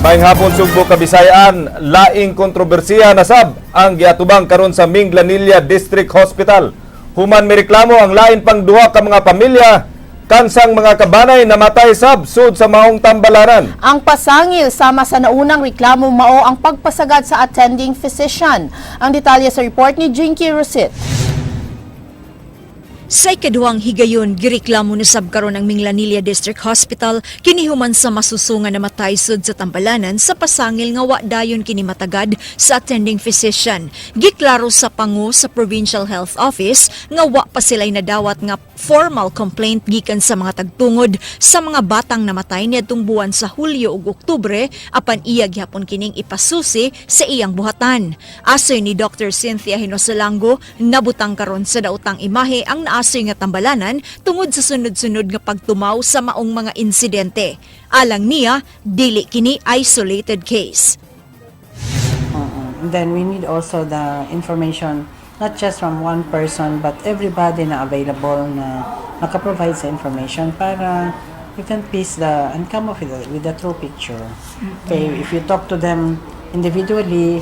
Maayong hapon, Sugbo, Kabisayaan. Laing kontrobersiya na sab ang giatubang karon sa Minglanilla District Hospital. Human mireklamo ang lain pang duha ka mga pamilya kansang mga kabanay namatay sab sud sa maong tambalanan. Ang pasangil sama sa naunang reklamo mao ang pagpasagad sa attending physician. Ang detalye sa report ni Jinky Rosit. Sa ikaduhang higayon, gireklamo ni sab karon ang Minglanilla District Hospital kini human sa masuso nga namatay sud sa tambalanan sa pasangil nga wa dayon kini matagad sa attending physician. Giklaro sa pangu sa Provincial Health Office nga wa pa sila'y nadawat nga formal complaint gikan sa mga tagtungod sa mga batang namatay niadtong buwan sa Hulyo ug Oktubre, apan iya gihapon kining ipasusi sa iyang buhatan. Asoy ni Dr. Cynthia Hinosalango, nabutang karon sa daotang imahe ang naasoy nga tambalanan tungod sa sunod-sunod nga pagtumaw sa maong mga insidente. Alang niya, dili kini isolated case. Oo. And then we need also the information not just from one person but everybody na available na maka-provide sa information para you can piece the and come up with the true picture. Okay, if you talk to them individually.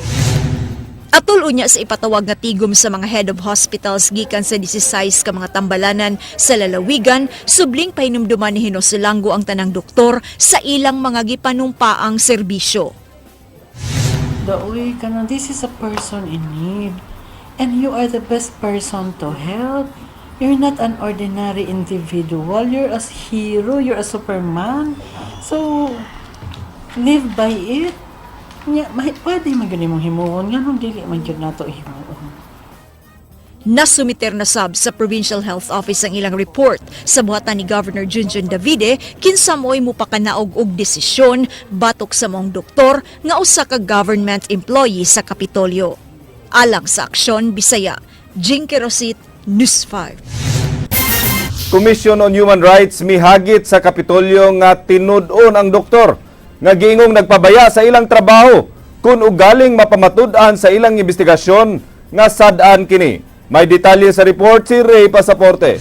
Atol unya sa ipatawag nga tigom sa mga head of hospitals gikan sa 16 ka mga tambalanan sa lalawigan, subling pahinumduman ni Hinosalango ang tanang doktor sa ilang mga gipanumpaang serbisyo. The way kanang this is a person in need and you are the best person to help. You're not an ordinary individual. You're a hero. You're a superman. So, live by it. Nya, pwede man gyud imong himuon. Nganong dili man gyud nato himuon? Nasumiter na sab sa Provincial Health Office ang ilang report sa buhatan ni Governor Junjun Davide, kinsa mo'y mupakanaog og desisyon batok sa maong doktor nga usa ka government employee sa Kapitolyo. Alang sa Aksyon Bisaya, Jinky Rosit, News 5. Commission on Human Rights mihagit sa Kapitolyo nga tinud-on ang doktor nga giingong nagpabaya sa ilang trabaho kung ugaling mapamatud-an sa ilang investigasyon nga sad-an kini. May detalye sa report si Ray Pasaporte.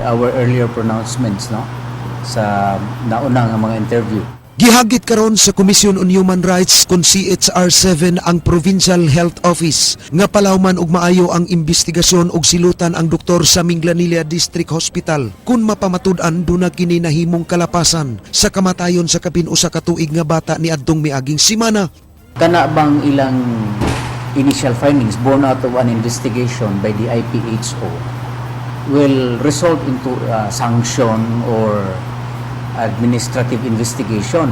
Our earlier pronouncements, no, sa nauna nga mga interview. Gihagit karon sa Commission on Human Rights kon CHR 7 ang Provincial Health Office nga palawman og maayo ang investigasyon og silutan ang doktor sa Minglanilla District Hospital kung mapamatud-an duna kini nahimong kalapasan sa kamatayon sa kapin usa ka tuig nga bata niadtong miaging semana. Kana bang ilang initial findings born out of an investigation by the IPHO will result into a sanction or administrative investigation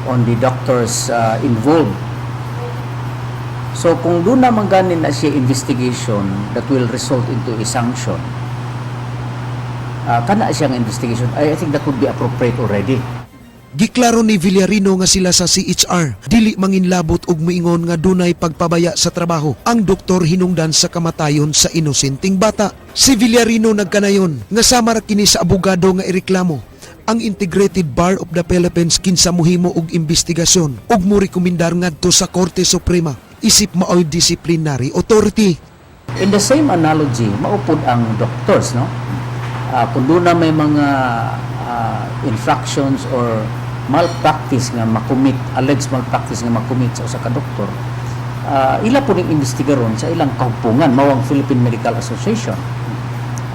on the doctors involved? So kung doon naman ganin na siya investigation that will result into a sanction, kana siyang investigation, I think that would be appropriate already. Giklaro ni Villarino nga sila sa CHR dili manginlabot og moingon nga dunay pagpabaya sa trabaho ang doktor hinungdan sa kamatayon sa inosenteng bata. Si Villarino nagkanayon nga sama ra kini sa abogado nga ireklamo ang Integrated Bar of the Philippines, kinsa mohimo og investigasyon ug mo rekomendar ngadto sa Korte Suprema isip maoy disciplinary authority. In the same analogy, mao pod ang doctors, no? Kung doon na may mga infractions or malpractice nga makomit, alleged malpractice nga makomit sa usa ka doktor, ila po ning investigaron sa ilang kahumpungan, mao ang Philippine Medical Association.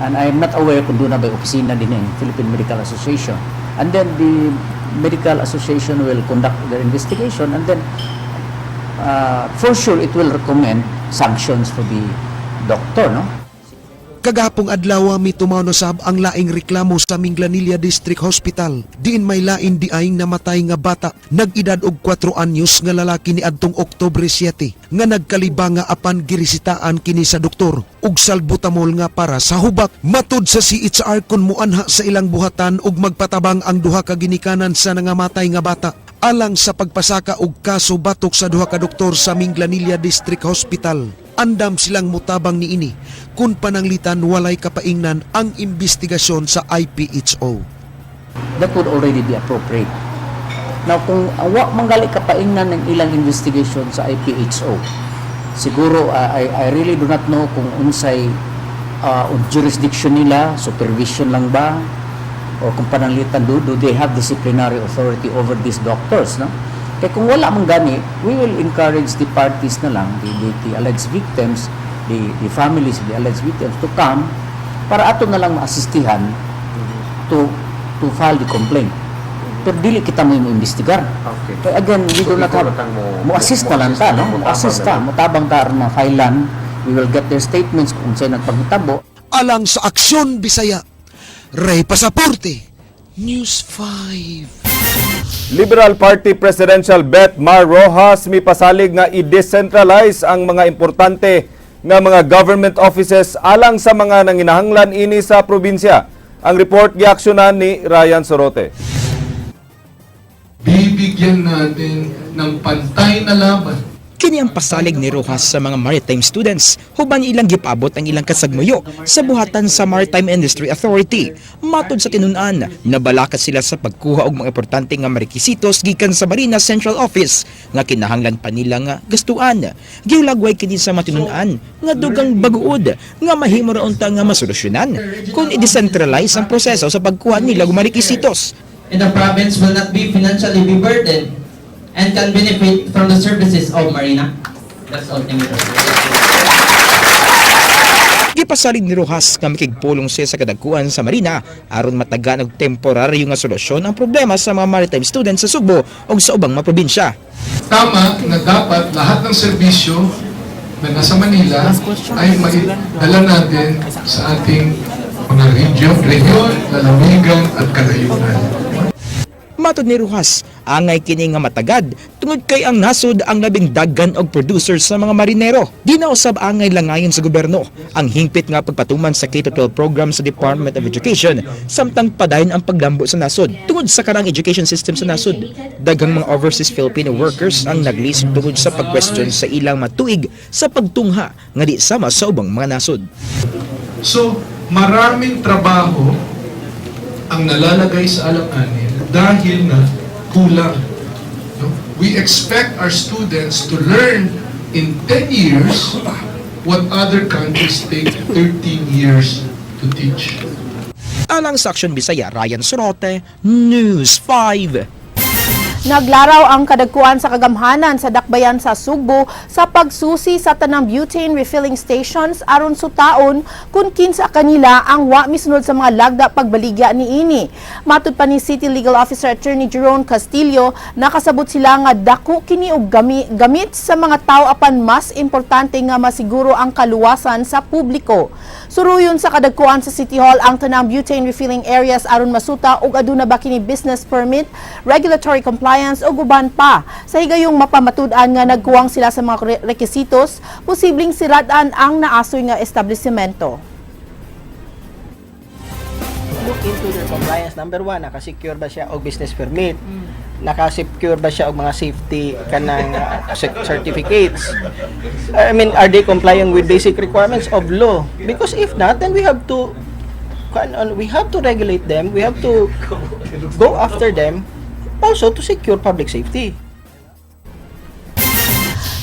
And I am not aware kung doon na ba opisina din ng Philippine Medical Association. And then the Medical Association will conduct their investigation and then for sure it will recommend sanctions for the doctor, no? Kagahapong adlaw, mitumaw na sab ang laing reklamo sa Minglanilla District Hospital. Diin may lain di ay namatay nga bata, nag-edad og 4 anyos nga lalaki ni adtong Oktubre 7 nga nagkaliba nga apan giresitaan kini sa doktor og salbutamol nga para sa hubak. Matud sa CHR, kun muanha sa ilang buhatan og magpatabang ang duha ka ginikanan sa nangamatay nga bata alang sa pagpasaka og kaso batok sa duha ka doktor sa Minglanilla District Hospital, andam silang mutabang niini kung pananglitan walay kapaingnan ang investigasyon sa IPHO. That would already be appropriate. Now, kung wa manggali kapaingnan ng ilang investigation sa IPHO, siguro I really do not know kung unsay jurisdiction nila, supervision lang ba, Or kung pananglitan, do they have disciplinary authority over these doctors, no? Kaya kung wala man gani, we will encourage the parties na lang, the alleged victims, the families of the alleged victims to come para ato na lang maasistihan to file the complaint. Pero dili kita mo imbestigar. Kaya again, we do So, not ikaw have na tang mo assist na lang ta, no? mo Mo assist tabang ta, na mo tabang ta aron ma-filean. We will get their statements kung unsay nagpanghitabo. Alang sa Aksyon Bisaya, Ray Pasaporte, News 5. Liberal Party Presidential Bet Mar Rojas mipasalig nga i-decentralize ang mga importante nga mga government offices alang sa mga nanginahanglan ini sa probinsya. Ang report giaksyonan ni Ryan Sorote. Bibigyan natin ng pantay na laban. Kini ang pasalig ni Rojas sa mga maritime students huban ilang gipaabot ang ilang kasagmuyo sa buhatan sa Maritime Industry Authority. Matod sa tinun-an, nabalakat sila sa pagkuha og mga importante nga marekisitos gikan sa Marina Central Office nga kinahanglan pa nila nga gastuan. Gihulagway kini sa matinun-an nga dugang baguod nga mahimo ra unta nga masolusyonan kung i-decentralize ang proseso sa pagkuha nila og marekisitos. In the province will not be financially be burdened and can benefit from the services of Marina. That's all. Thank you. Gipasalig ni Rojas nga makigpulong siya sa kadagkuan sa Marina aron matagaan og temporaryo nga solusyon ang problema sa mga maritime students sa Sugbo ug sa ubang mga probinsya. Tama na dapat lahat ng serbisyo na nasa Manila ay maidala natin sa ating mga region, lalawigan at kalayunan. Matod ni Rojas, angay kini nga matagad tungod kay ang nasod ang labing daghan og producer sa mga marinero. Di na usab angay langayon sa gobyerno ang hingpit nga pagpatuman sa K-12 program sa Department of Education samtang padayon ang paglambo sa nasod. Tungod sa karang education system sa nasod, daghang mga overseas Filipino workers ang naglisod tungod sa pag-question sa ilang matuig sa pagtungha nga di sama sa ubang mga nasod. So, maraming trabaho ang nalalagay sa alanganin dahil na kulang. No? We expect our students to learn in 10 years what other countries take 13 years to teach. Alang sa Aksyon Bisaya, Ryan Sorote, News 5. Naglaraw ang kadagkuan sa kagamhanan sa dakbayan sa Sugbo sa pagsusi sa tanang butane refilling stations aron sutaon kung kinsa kanila ang wa misunod sa mga lagda pagbaligya niini. Matud pa ni City Legal Officer Attorney Jerome Castillo, nakasabot sila nga dako kini og gamit sa mga tao apan mas importante nga masiguro ang kaluwasan sa publiko. Suruyon sa kadagkuan sa City Hall ang tanang butane refilling areas aron masuta og aduna ba kini business permit, regulatory compliance ug uban pa. Sa higayong mapamatud-an nga nagkuwang sila sa mga rekisitos, posibleng sirad-an ang naasoy nga establishmento. Look into their compliance. Number one, naka-secure ba siya og business permit? Naka-secure ba siya og mga safety kanang certificates? I mean, are they complying with basic requirements of law? Because if not, then we have to regulate them. We have to go after them also to secure public safety.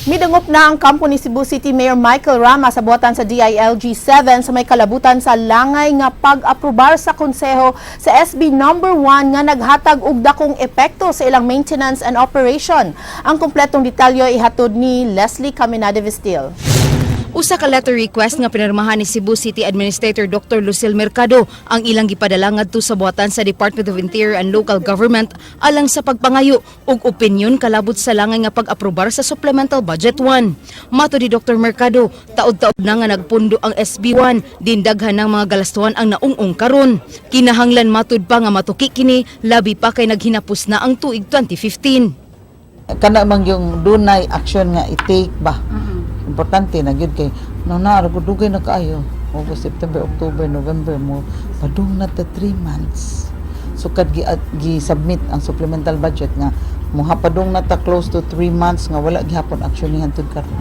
Midangop na ang kampo ni Cebu City Mayor Michael Rama sa buhatan sa DILG 7 sa may kalabutan sa langay nga pag-aprobar sa konseho sa SB number 1 nga naghatag og dakong epekto sa ilang maintenance and operation. Ang kumpletong detalye ihatod ni Leslie Caminade Vestil. Usa ka letter request nga pinirmahan ni Cebu City Administrator Dr. Lucille Mercado ang ilang gipadala ngadto sa buhatan sa Department of Interior and Local Government alang sa pagpangayo og opinyon kalabot sa langay nga pag-aprobar sa Supplemental Budget 1. Mato ni Dr. Mercado, taod-taod na nga nagpundo ang SB1 din daghan ng mga galastuhan ang naung-ung karon. Kinahanglan matud pa nga matuki kini, labi pa kay naghinapos na ang tuig 2015. Kana man yung dunay action nga i-take ba, importante na gyud kay no na dugay na kaayo, August, September, October, November, mo padung na ta 3 months. So kad gi submit ang supplemental budget nga mohapadung na ta close to 3 months nga wala gihapon action ni hantud karon.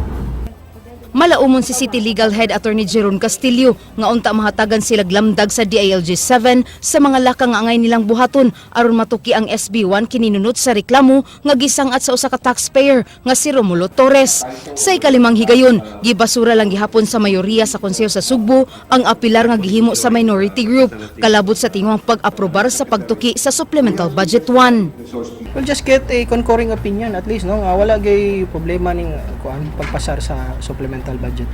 Malaumon si City Legal Head Attorney Jeron Castillo nga unta mahatagan sila lamdag sa DILG 7 sa mga lakang angay nilang buhaton aron matuki ang SB1 kininunot sa reklamo nga gisangat sa usa ka taxpayer nga si Romulo Torres. Sa ikalimang higayon, gibasura lang gihapon sa mayoriya sa Konseho sa Sugbo ang apilar nga gihimo sa minority group kalabot sa tinguhang pag-aprobar sa pagtuki sa Supplemental Budget 1. We'll just get a concurring opinion at least, no, nga wala gay problema ning kuan pagpasar sa supplemental budget.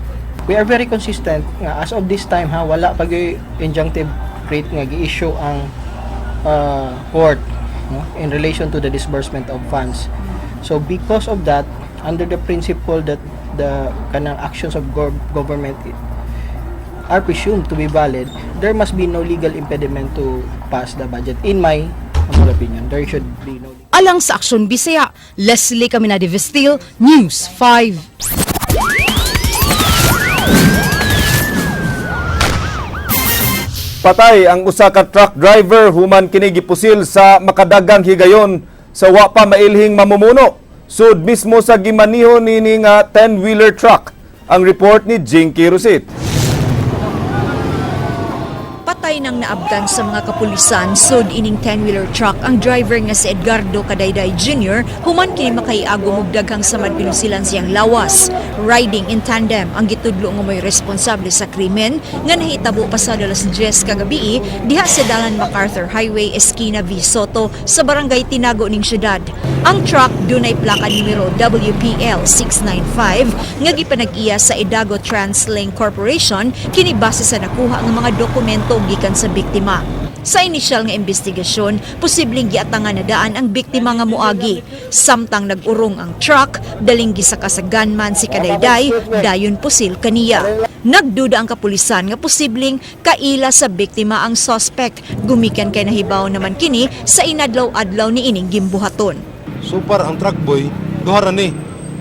We are very consistent nga as of this time, ha, wala pa gyud injunctive writ nga gi-issue ang court, no, in relation to the disbursement of funds. So because of that, under the principle that the kanang actions of government are presumed to be valid, there must be no legal impediment to pass the budget. In my humble opinion, there should be no Alang sa Aksyon Bisaya, Leslie Caminade Vestil, News 5. Patay ang usa ka truck driver human kini gipusil sa makadagang higayon sa wa pa mailhing mamumuno. Sud mismo sa gimaniho nini nga 10-wheeler truck. Ang report ni Jinky Rosit. Patay nang naabtan sa mga kapulisan sud ining 10-wheeler truck ang driver nga si Edgardo Cadayday Jr. human kini makaiagom og daghang samad pinusilan siyang lawas. Riding in tandem ang gitudlo nga mo'y responsable sa krimen nga nahitabo pasado alas 10 kagabi diha sa dalan MacArthur Highway, Esquina V. Soto sa barangay Tinago ning syudad. Ang truck dunay plaka numero WPL 695 nga gipanag-iya sa Idago Translink Corporation, kini base sa nakuha nga mga dokumento gikan sa biktima. Sa inisyal nga investigasyon, posibleng giatangan na daan ang biktima nga moagi. Samtang nag-urong ang truck, daling gisaka sa gunman si Kadayday, dayon pusil kaniya. Nagduda ang kapulisan nga posibleng kaila sa biktima ang suspect, gumikan kay nahibaw naman kini sa inadlaw-adlaw ni ining gimbuhaton. So far ang truck boy, duha ra ni.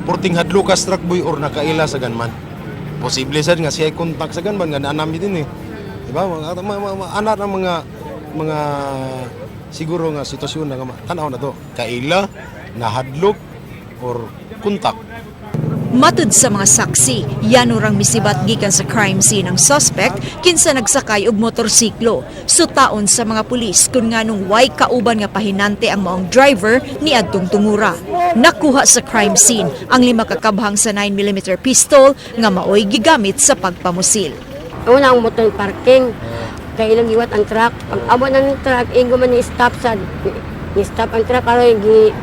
Porting hadlukas truck boy or nakaila sa gunman. Posible sad nga siya kontak sa gunman nga naanami din eh. Diba? Mga anak ng mga siguro nga sitwasyon na nga tan-aw na to. Kaila, nahadlok or kontak. Matud sa mga saksi, yano rang misibat gikan sa crime scene ang suspect kinsa nagsakay og motorsiklo. Sutaon sa mga pulis kung nganong way kauban nga pahinante ang maong driver ni adtong tungura. Nakuha sa crime scene ang 5 ka kabhang sa 9 mm pistol nga maoy gigamit sa pagpamusil. Una ang motor parking. Kay ilang giwat ang truck. Pag amo ng truck, ingo man ni stop sa ni stop ang truck aron gi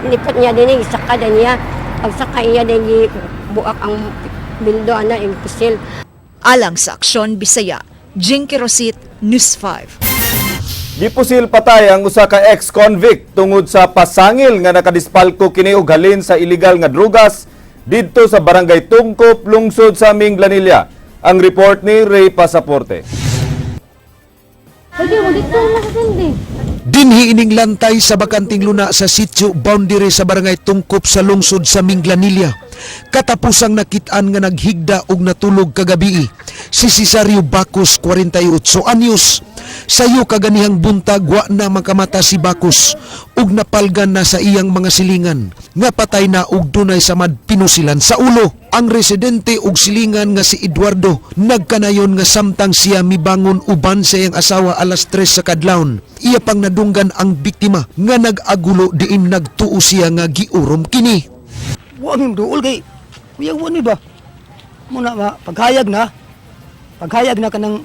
lipot niya din, gisaka din niya. Pagsaka iya din, gi buak ang bindo ana ing pusil. Alang sa Aksyon Bisaya, Jinky Rosit, News 5. Gipusil patay ang usa ka ex-convict tungod sa pasangil nga nakadispalko kini og halin sa illegal nga drugas didto sa Barangay Tungkop, lungsod sa Minglanilla. Ang report ni Ray Pasaporte. Dinhi ining lantay sa bakanting luna sa sitio boundary sa barangay Tungkop sa lungsod sa Minglanilla. Katapusang nakit-an nga naghigda og natulog kagabi si Cesario Bacos, 48 anyos. Sayo kaganihang buntag, wa na makamata si Bacos ug napalgan na sa iyang mga silingan nga patay na og dunay samad pinusilan sa ulo. Ang residente og silingan nga si Eduardo nagkanayon nga samtang siya mibangon uban sa iyang asawa alas 3 sa kadlawon, iya pang nadunggan ang biktima nga nag-agulo diin nagtuo siya nga giurom kini. Wa mi duol kay kuya, wa ni ba muna ma paghayag na kanang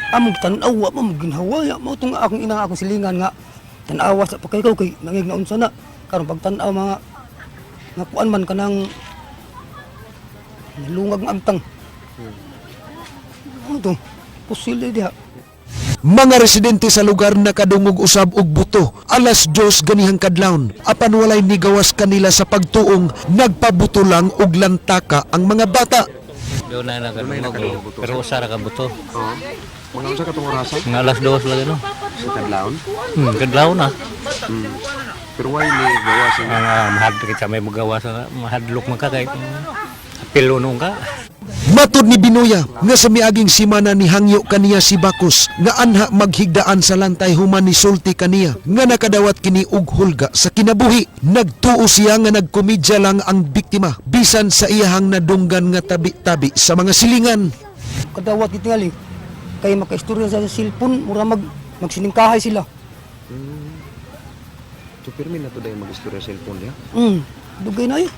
among tan-aw, wa mo ginhawa ya mo tong akong ina, akong silingan nga tan-awa sa pagkay kay nangig na unsa na karon pagtan-aw mga nga kuan man kanang nalungag nga amtang ano to posible diha. Mga residente sa lugar nakadungog usab og buto alas 2 ganihang kadlawon, apan walay nigawas kanila sa pagtuong nagpabuto lang og lantaka ang mga bata. Doon na nakadungog. Pero usa ra ka buto. Mga unsa katong orasa? Mga alas 2 lagi, no. Sa kadlawon? Kadlaw na. Pero why ni gawas Ang mahadlok kita may magawas na mahadlok man ka kay pilo nung ka. Matod ni Binuya nga sa miaging simana ni hangyo kaniya si Bacos nga anha maghigdaan sa lantay human ni sulti kaniya nga nakadawat kini og hulga sa kinabuhi. Nagtuo siya nga nagkomedya lang ang biktima bisan sa iyahang nadunggan nga tabi-tabi sa mga silingan. Kadawat kitingali kay makaistorya sa cellphone, mura magsiningkahay sila. So pirmi na to dahil mag-istorya cellphone niya? Dugay na eh.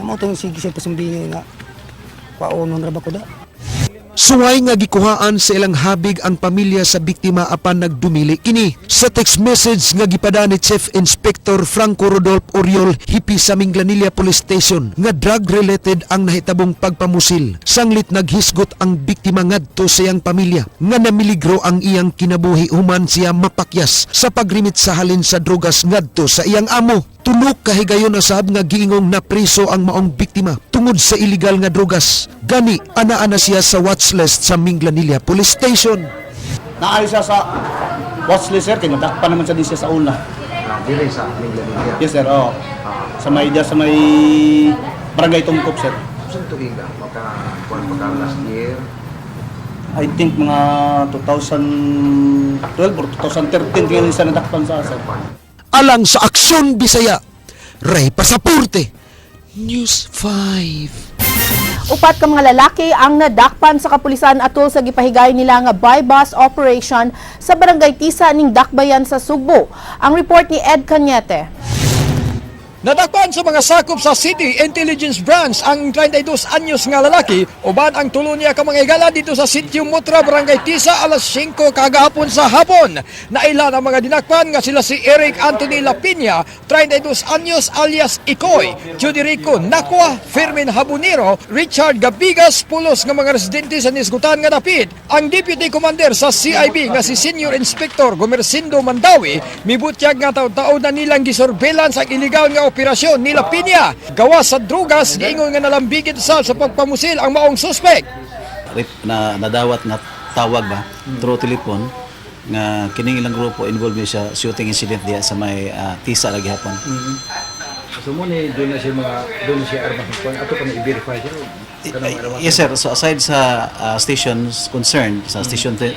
Mao tong sige sa pasumbingan nga kwaon ra ba ko da. Suway nga gikuhaan sa ilang habig ang pamilya sa biktima apan nagdumili kini. Sa text message nga gipada ni Chief Inspector Franco Rodolfo Oriol, hepe sa Minglanilla Police Station, nga drug-related ang nahitabong pagpamusil. Sanglit naghisgot ang biktima ngadto sa iyang pamilya nga namiligro ang iyang kinabuhi human siya mapakyas sa pagrimit sa halin sa drogas ngadto sa iyang amo. Tulok kahigayon na sab nga giingong napreso ang maong biktima tungod sa illegal nga drogas. Gani, ana-ana siya sa watchlist sa Minglanilla Police Station. Naay siya sa watchlist, sir, kay nadakpan naman siya din siya sa una. Dire sa Minglanilla. Yes, sir, oo. Sa may diya sa may Barangay Tungkop, sir. Saan tuiga? Maka kuan pa last year? I think mga 2012 or 2013 tingin siya nadakpan sa, sir. Alang sa Aksyon Bisaya, Ray Pasaporte, News 5. Upat ka mga lalaki ang nadakpan sa kapulisan atol sa gipahigayon nila nga buy-bust operation sa Barangay Tisa ning Dakbayan sa Sugbo. Ang report ni Ed Cañete. Nadakpan sa mga sakop sa City Intelligence Branch ang 32 anyos nga lalaki uban ang tulo niya ka mga higala dito sa Sitio Mutra, Barangay Tisa, alas 5 kagahapon sa hapon. Naila ang mga dinakpan nga sila si Eric Anthony Lapinya, 32 anyos, alias Ikoy, Judirico Nakwa, Fermin Habunero, Richard Gabigas, pulos nga mga residente sa nisgutan nga dapit. Ang Deputy Commander sa CIB nga si Senior Inspector Gomersindo Mandawi mibutyag nga taon-taon na nilang gisurveillance ang illegal nga operasyon nila Pinya. Gawa sa drugas, giingon nga nalambigit sa pagpamusil ang maong suspect. Rip na nadawat nga tawag ba through telephone nga kining ilang grupo involved ni siya shooting incident diya sa may Tisa lagi hapon. So mo ni doon na siya mga doon na siya armas kuan ato pa i-verify siya. Kanang armas. Yes, sir. So aside sa stations concerned sa station 10,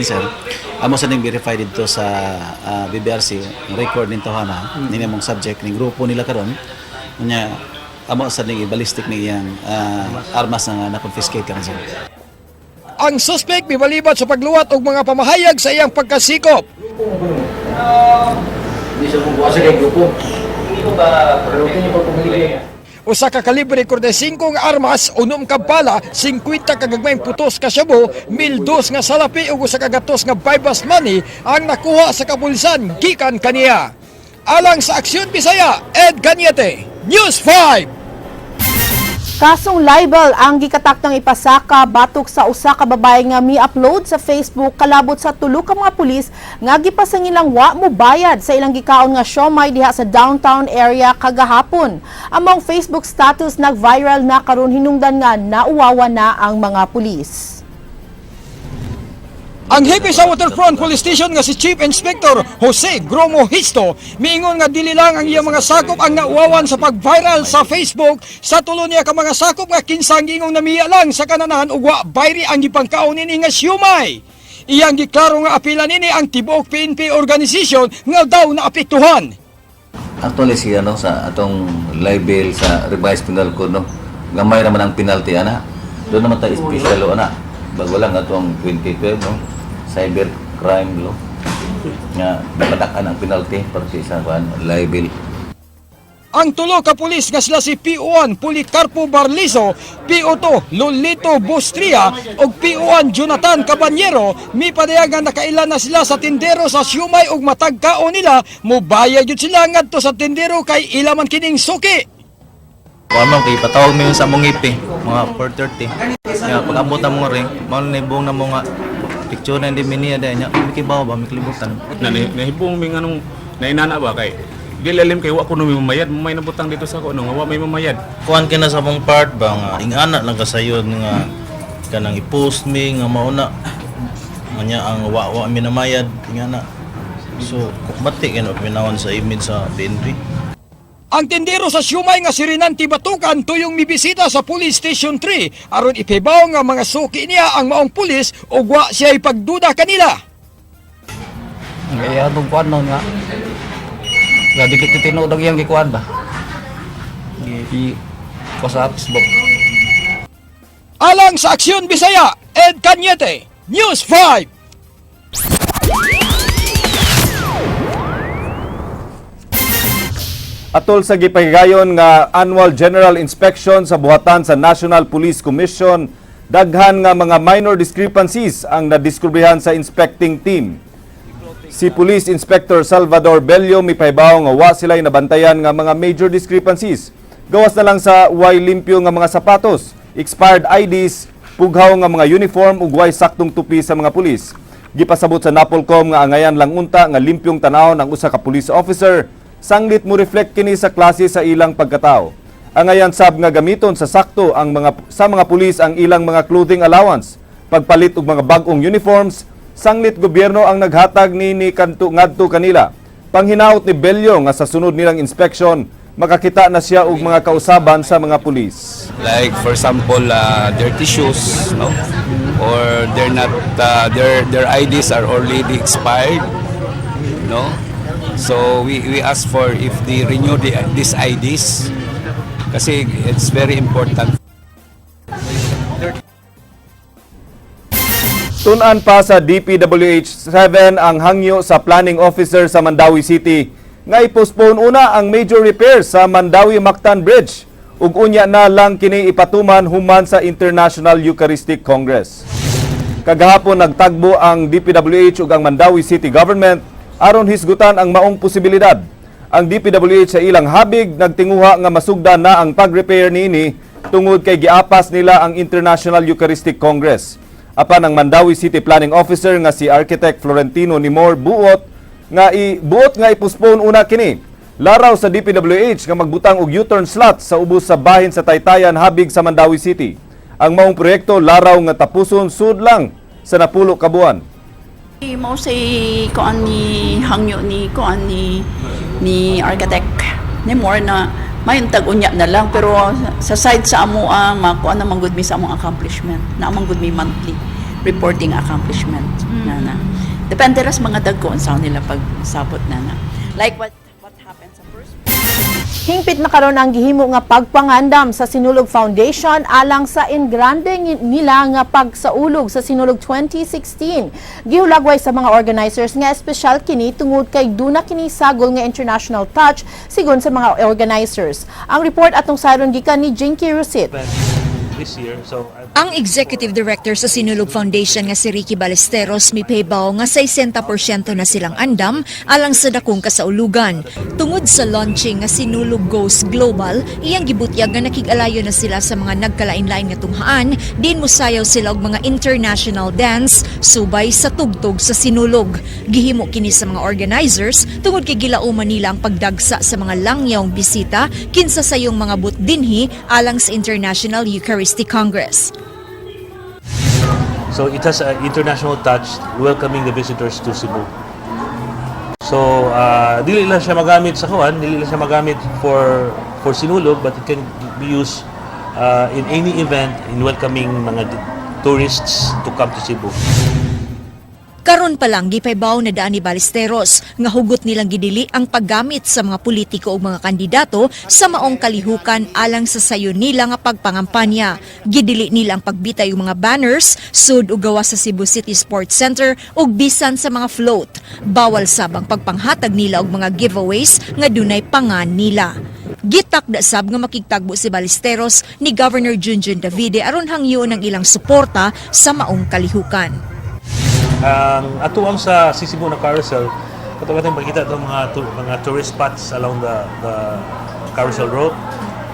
sir, amo sa ning verify didto sa BBRC ang record nito hana nini mong subject ning grupo nila karon. Unya amo sa ning ballistic ni iyang armas nga na-confiscate karon, sir. Ang suspect mibalibat sa pagluwat og mga pamahayag sa iyang pagkasikop. Hindi siya kung sa kay grupo. Hindi ko ba pero kini pa pumili. Usa ka kalibre 45 nga armas, 6 ka bala, 50 ka gagmayng putos ka shabu, 1,002 nga salapi ug usa ka gatos nga buy-bust money ang nakuha sa kapulisan gikan kaniya. Alang sa Aksyon Bisaya, Ed Cañete, News 5. Kasong libel ang gikatak ng ipasaka batok sa usa ka babae nga mi-upload sa Facebook kalabot sa tulo ka mga pulis nga gipasangilang wa mo bayad sa ilang gikaon nga siomay diha sa downtown area kagahapon. Among Facebook status nag-viral na karon hinungdan nga nauwawa na ang mga pulis. Ang hepe sa Waterfront Police Station nga si Chief Inspector Jose Gromo Histo miingon nga dili lang ang iyang mga sakop ang nauwawan sa pag-viral sa Facebook sa tulo niya ka mga sakop nga kinsang ingong namiya lang sa kananan ug wa bayri ang gipangkaon nini nga siumay. Iyang giklaro nga apila nini ang tibuok PNP organization nga daw naapektuhan. Actually siya, no, sa atong libel sa Revised Penal Code, no. Gamay naman ang penalty ana. Doon naman tayo special law ana. Bago lang atong 2012, no. Cyber crime law. Nga nakadak-an ang penalty para sa kuan libel. Ang tulo ka pulis nga sila si PO1 Policarpo Barliso, PO2 Lolito Bustria ug PO1 Jonathan Caballero mipadayag nga nakaila na sila sa tindero sa siumay ug matag kaon nila mubayad gyud sila ngadto sa tindero kay ila man kining suki. Kuan, ma'am, kay patawag mi sa among hepe, mga 4:30. Ya, pag abot na mo rin, mao na ibong na mo nga picture na hindi mi niya dahil nya, mi kibaw ba mi kalibutan. Na nahibong mi nganong nainana ba kay dili alim kay wa ko no may mamayad, may nabutang dito sa ko no nga wa may mamayad. Kuan kina sa mong part ba nga ingana lang kasayon nga kanang i-post mi nga mauna nya ang wa mi namayad ingana. So bati kay no pinawon sa image sa PNP. Ang tindero sa siomay nga si Renante Batukan tuyong mibisita sa Police Station 3 aron ipahibaw nga mga suki niya ang maong pulis ug wa siya pagduda kanila. Kaya itong kuan noon nga. Nga dili tinuod ang iyang gikuan ba. Gi ko sa Facebook. Alang sa Aksyon Bisaya, Ed Cañete, News 5. Atol sa gipahigayon nga annual general inspection sa buhatan sa National Police Commission, daghan nga mga minor discrepancies ang nadiskubrehan sa inspecting team. Si Police Inspector Salvador Bello mipahibaw nga wa sila'y nabantayan nga mga major discrepancies. Gawas na lang sa way limpyo nga mga sapatos, expired IDs, pughaw nga mga uniform ug way saktong tupi sa mga pulis. Gipasabot sa Napolcom nga angayan lang unta nga limpyong tanawon ang usa ka police officer sanglit mo reflect kini sa klase sa ilang pagkatao. Angayan sab nga gamiton sa sakto ang mga sa mga pulis ang ilang mga clothing allowance, pagpalit og mga bag-ong uniforms, sanglit gobyerno ang naghatag nini kanto ngadto kanila. Panghinaot ni Bello nga sa sunod nilang inspection makakita na siya og mga kausaban sa mga pulis. Like for example, dirty shoes, no? Or they're not their IDs are already expired, no? So we ask for if they renew these IDs kasi it's very important. Tun-an pa sa DPWH 7 ang hangyo sa planning officer sa Mandaue City nga i-postpone una ang major repairs sa Mandaue Mactan Bridge ug unya na lang kini ipatuman human sa International Eucharistic Congress. Kagahapon nagtagbo ang DPWH ug ang Mandaue City Government aron hisgutan ang maong posibilidad. Ang DPWH sa ilang habig nagtinguha nga masugdan na ang pag-repair niini tungod kay giapas nila ang International Eucharistic Congress. Apan ang Mandaue City Planning Officer nga si Architect Florentino Nimor buot nga i-postpone una kini. Laraw sa DPWH nga magbutang og U-turn slot sa ubos sa bahin sa Taytayan habig sa Mandaue City. Ang maong proyekto laraw nga tapuson sud lang sa 10 ka buwan. Mao say kuan ni hangyo ni kuan ni architect ni more na mayong tag-unya na lang, pero sa side sa amo ang makuan naman gud mi sa among accomplishment na among gud mi monthly reporting accomplishment na na depende ras mga dagko unsa nila pag sabot na na like what happened sa first. Hingpit na karon ang gihimo nga pagpangandam sa Sinulog Foundation alang sa engrande nila nga pagsaulog sa Sinulog 2016. Gihulagway sa mga organizers nga espesyal kini tungod kay duna kini sagol nga international touch, sigon sa mga organizers. Ang report atong sayron gikan ni Jinky Rusit. This year. So Ang Executive Director sa Sinulog Foundation nga si Ricky Ballesteros mipahibaw nga 60% na silang andam alang sa dakong kasaulugan. Tungod sa launching nga Sinulog Goes Global, iyang gibutyag nga nakig-alayo na sila sa mga nagkalain-lain nga tunghaan, din mosayaw sila og mga international dance subay sa tugtog sa Sinulog. Gihimo kini sa mga organizers tungod kay gilauman nila ang pagdagsa sa mga langyawng bisita kinsa sayong mangabot dinhi alang sa International Eucharistic Congress. So it has an international touch, welcoming the visitors to Cebu. So dili lang siya magamit sa kuan, dili lang siya magamit for Sinulog, but it can be used in any event in welcoming mga tourists to come to Cebu. Karon pa lang gipahibaw na daan ni Ballesteros nga hugot nilang gidili ang paggamit sa mga politiko ug mga kandidato sa maong kalihukan alang sa sayon nila nga pagpangampanya. Gidili nila ang pagbitay og mga banners sud ug gawas sa Cebu City Sports Center ug bisan sa mga float. Bawal sab ang pagpanghatag nila og mga giveaways nga dunay pangan nila. Gitakda sab nga makigtagbo si Ballesteros ni Governor Junjun Davide aron hangyoon ang ilang suporta sa maong kalihukan. Ang atuang sa Cebu na carousel, ato natin makita itong mga tourist spots along the carousel road.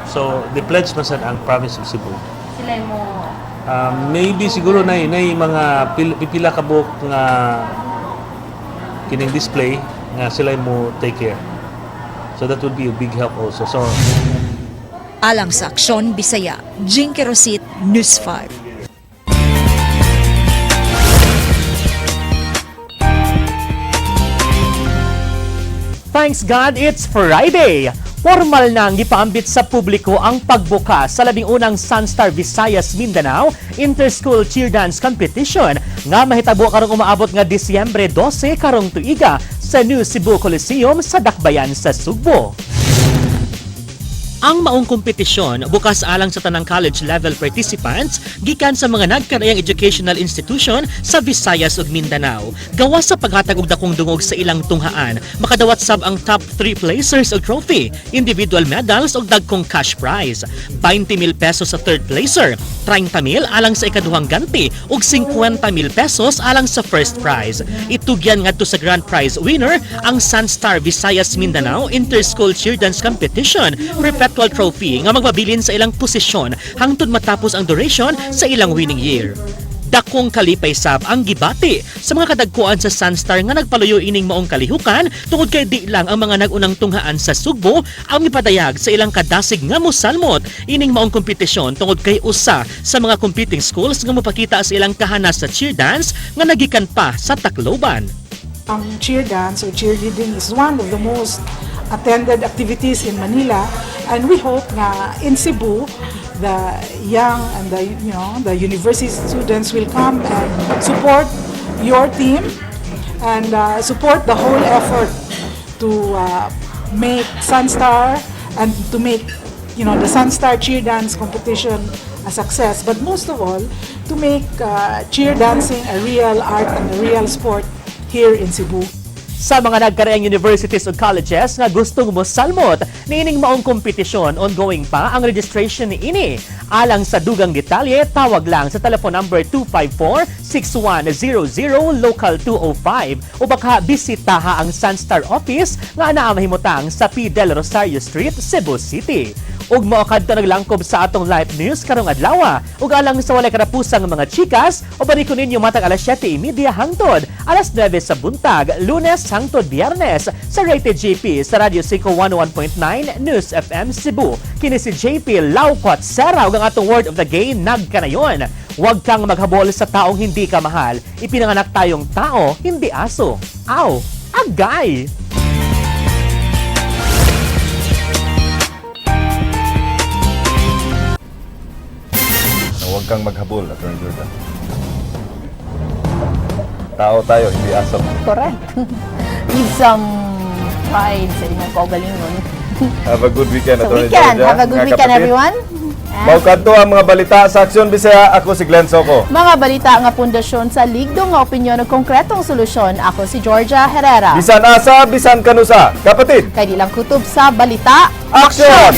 So, the pledge man sad ang province of Cebu. Sila mo Maybe siguro na mga pipila ka buok nga kining display nga sila mo take care. So that would be a big help also. So Alang sa Aksyon Bisaya, Jinky Rosit, News 5. Thanks God, it's Friday! Formal nang gipaambit sa publiko ang pagbukas sa 11ang Sunstar Visayas Mindanao Interschool Cheer Dance Competition nga mahitabo karong umaabot nga Disyembre 12 karong tuiga sa New Cebu Coliseum sa Dakbayan sa Sugbo. Ang maong kompetisyon bukas alang sa tanang college level participants gikan sa mga nagkanaiyang educational institution sa Visayas ug Mindanao. Gawas sa paghatag og dakong dungog sa ilang tunghaan, makadawat sab ang top 3 placers og trophy, individual medals ug dagkong cash prize. 20 mil pesos sa third placer, 30 mil alang sa ikaduhang ganti ug 50 mil pesos alang sa first prize. Itugyan ngadto sa grand prize winner ang Sunstar Visayas Mindanao Interschool Cheer Dance Competition Perpetual Trophy nga magpabilin sa ilang posisyon hangtod matapos ang duration sa ilang winning year. Dakong kalipay sab ang gibati sa mga kadagkuan sa Sunstar nga nagpaluyo ining maong kalihukan tungod kay di lang ang mga nag-unang tunghaan sa Sugbo ang mipadayag sa ilang kadasig nga mosalmot ining maong kompetisyon tungod kay usa sa mga competing schools nga mopakita sa ilang kahanas sa cheer dance nga nagikan pa sa Tacloban. Ang cheer dance or cheerleading is one of the most attended activities in Manila, and we hope na in Cebu the young and the you know the university students will come and support your team and support the whole effort to make Sunstar and to make the Sunstar cheer dance competition a success, but most of all to make cheer dancing a real art and a real sport here in Cebu. Sa mga nagkaraang universities ug colleges nga gustong mosalmot niining maong kompetisyon, ongoing pa ang registration niini. Alang sa dugang detalye, tawag lang sa telephone number 254-6100 local 205 o baka bisitaha ang Sunstar office nga anaa mahimutang sa P. Del Rosario Street, Cebu City. Ug mao kadto naglangkob sa atong live news karong adlaw. Ug alang sa walay karapusang mga chikas, ubani ko ninyo matag alas 7:30 hangtod alas 9 sa buntag, Lunes hangtod Biyernes sa Rated JP sa Radio 5 101.9 News FM Cebu. Kini si JP Laucot Sera ug ang atong word of the game nagkanayon. Huwag kang maghabol sa taong hindi ka mahal. Ipinanganak tayong tao, hindi aso. Aw, agay! Na huwag kang maghabol, Attorney Jordan. Tao tayo, hindi aso. Correct. Need some pride sa inyong kaugalingon. Have a good weekend, So Attorney weekend. Georgia. Have a good Mga weekend, kapatid. everyone. Mao kadto ang mga balita sa Aksyon Bisaya. Ako si Glenn Soco. Mga balita nga pundasyon sa ligdong nga opinyon ug konkretong solusyon. Ako si Georgia Herrera. Bisan asa, bisan kanusa. Kapatid, Kay di lang kutob sa balita. Aksyon!